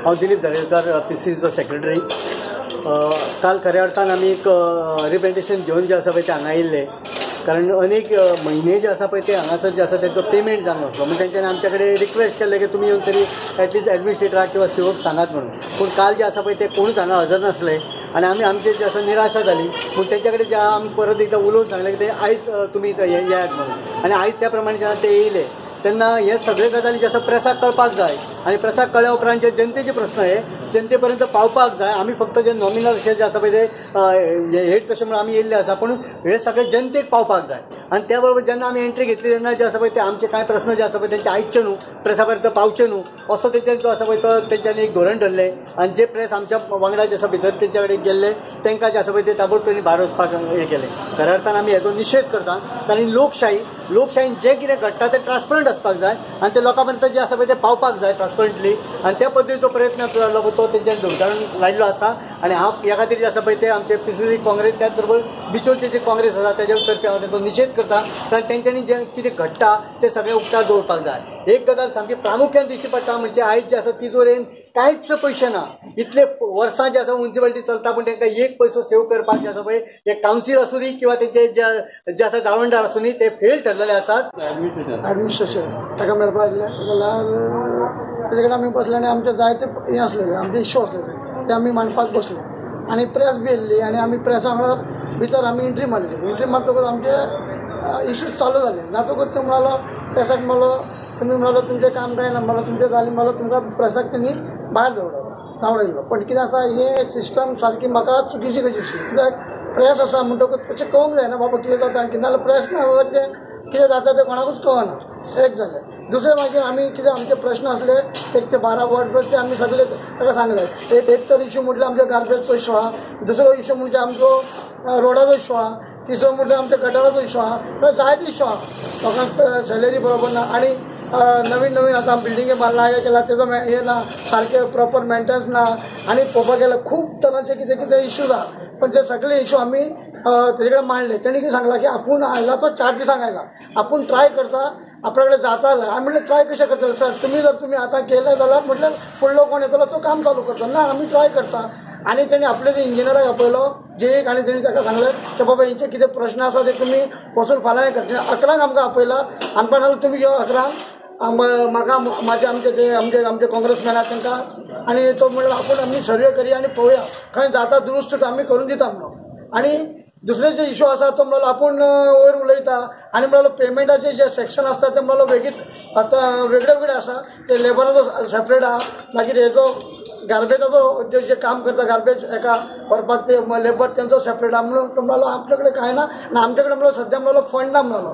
हांव दिलीप दरेकर, पीसीसीचो सेक्रेटरी. काल खऱ्या अर्थान आमी एक रिप्रेजेंटेशन घेवन जें आसा पळय तें हांगा येयल्ले, कारण अनेक म्हयने जे आसा पळय ते हांगासर जे आसा तेंचो पेमेंट जावंक नासलो. म्हणून तेंच्यांनी आमच्या कडेन रिक्वेस्ट केल्लें की तुमी येवन तरी एटलिस्ट एडमिनिस्ट्रेटराक किंवा सीओक सांगात म्हणून. पूण काल जे आसा पळय ते कोणूच हांगा हजर नासले आनी आमी आमचे जे आसा निराशा जाली. पूण तेंच्या कडेन जे आमी परत एकदां उलोवन सांगलें की ते आयज तुमी येयात म्हणून, आनी आयज त्या प्रमाणे जेन्ना ते येयले तेन्ना हे सगळे गजाली जे आसा प्रेसाक कळपाक जाय आनी प्रेसाक कळ्ळ्या उपरांत जे जनतेचे प्रस्न हे जनते पर्यंत पावपाक जाय. आमी फक्त जे नॉमिनल अशें जे आसा पळय ते हेड कशें म्हणून आमी येयल्ले आसा, पूण हे सगळे जनतेक पावपाक जाय. आनी त्या बरोबर जेन्ना आमी एंट्री घेतली तेन्ना जे आसा पळय ते आमचे कांय प्रस्न जे आसा पळय तेंचे आयकचे न्हू, प्रेसा पर्यंत पावचे न्हू असो तेंच्यानी जो आसा पळय तो तेंच्यांनी एक धोरण धरलें. आनी जे प्रेस आमच्या वांगडा जे आसा भितर तेंच्या कडेन गेल्ले तांकां जे आसा पळय ते ताबडतोब भायर वचपाक हें केलें. खऱ्या अर्थान आमी हेजो निशेध करता, कारण लोकशाहीन जें कितें घडटा तें ट्रान्सपरंट आसपाक जाय आनी ते लोकां पर्यंत जें आसा पळय तें पावपाक जाय ट्रान्सपरंटली. आनी त्या पद्दतीचो प्रयत्न जालो पळय तो तेंच्यांनी धुमसाण लायिल्लो आसा. आनी हांव ह्या खातीर जें आसा पळय ते आमचे पीसीसी काँग्रेस, त्याच बरोबर बिचोलचे जे काँग्रेस आसा तेज्या तर्फे हांव तेंचो निशेध करता, कारण तेंच्यांनी जें कितें घडटा तें सगळें उक्ताड दवरपाक जाय. एक गजाल सामकी प्रामुख्यान दिश्टी पडटा म्हणजे आयज जे आसा तिजोरेन कांयच पयशे ना. इतले वर्सां जे आसा म्युनिसिपालिटी चलता पूण तांकां एक पयसो सेव करपाक जे आसा पळय हे कावन्सील आसूं दी किंवा तेंचे जे आसा जाळवणदार आसूं दी ते फेल ठरलेले आसात. ॲडमिनिस्ट्रेशन ताका मेळपाक आयिल्लें जाल्यार तेजे कडेन आमी बसले आनी आमचे जायते हें आसलेले, आमचे इश्यू आसलेले ते आमी मांडपाक बसले आनी प्रेस बी येयल्ली आनी आमी प्रेसा वांगडा भितर आमी एंट्री मारली. एंट्री मारतकूच आमचे इश्यूज चालू जाले. जातकूच तो म्हणालो प्रेसाक म्हणलो तुमी म्हणालो तुमचें काम कांय ना, म्हणलो तुमचें जालें, म्हणलो तुमकां प्रेसाक तेणी भायर धांवडायलो. पण कितें आसा हें सिस्टम सारकी म्हाका चुकीची कशी दिसली, कित्याक प्रेस आसा म्हणटकूच तशें कळूंक जायना बाबा कितें जाता आनी कितें, नाजाल्यार प्रेस ना जाल्यार तें कितें जाता तें कोणाकूच कळना. एक जालें. दुसरें मागीर आमी कितें आमचे प्रश्न आसले एक ते 12 वॉर्ड ते आमी सगळे ताका सांगले. एक तर इश्यू म्हटल्यार आमच्या गार्बेजचो इश्यू आहा, दुसरो इश्यू म्हणजे आमचो रोडाचो इश्यू आहा, तिसरो म्हटल्यार आमच्या गटाराचो इश्यू आहा. जायते इश्यू आहा, लोकांक सॅलरी बरोबर ना आनी नवीन नवीन आतां बिल्डिंगे बांदला हें केला तेजो हें ना, सारकें प्रॉपर मेंटेनन्स ना आनी पळोवपाक गेल्यार खूब तरांचे कितें कितें इश्यूज आहा. पण ते सगळे इश्यू आमी तेजे कडेन मांडले. तेणी कितें सांगलां की आपूण आयला तो 4 दिसांक आयला, आपूण ट्राय करता, आपल्या कडेन जाता जाल्यार. आमी म्हणलें ट्राय कशें करतले सर, तुमी जर तुमी आतां केलें जाल्यार म्हटल्यार फुडलो कोण येतलो तो काम चालू करता ना, आमी ट्राय करता. आनी तेणी आपले जे इंजिनियराक आपयलो जे एक, आनी तेणी ताका सांगलें की बाबा हेंचे कितें प्रश्न आसा ते तुमी वचून फाल्यां हें करचे. 11 आमकां आपयला, आमकां सांगलें तुमी यो 11, म्हाका म्हाजे आमचे जे आमचे आमचे काँग्रेसमॅन आसा तांकां, आनी तो म्हणलो आपूण आमी सर्वे करया आनी पळोवया खंय जाता दुरुस्त तो आमी करून दिता म्हणून. आनी दुसरे जे इश्यू आसा तो म्हणलो आपूण वयर उलयता आनी म्हणलो पेमेंटाचे जे सेक्शन आसता ते म्हणलो वेगळीच आतां वेगळे वेगळे आसा, ते लेबराचो सेपरेट आहा, मागीर हेजो गार्बेजाचो जे काम करता गार्बेज हेका व्हरपाक ते लेबर तेंचो सेपरेट आहा. म्हणून तो म्हणलो आपल्या कडेन कांय ना आनी आमचे कडेन म्हणलो सद्या म्हणलो फंड ना म्हणलो.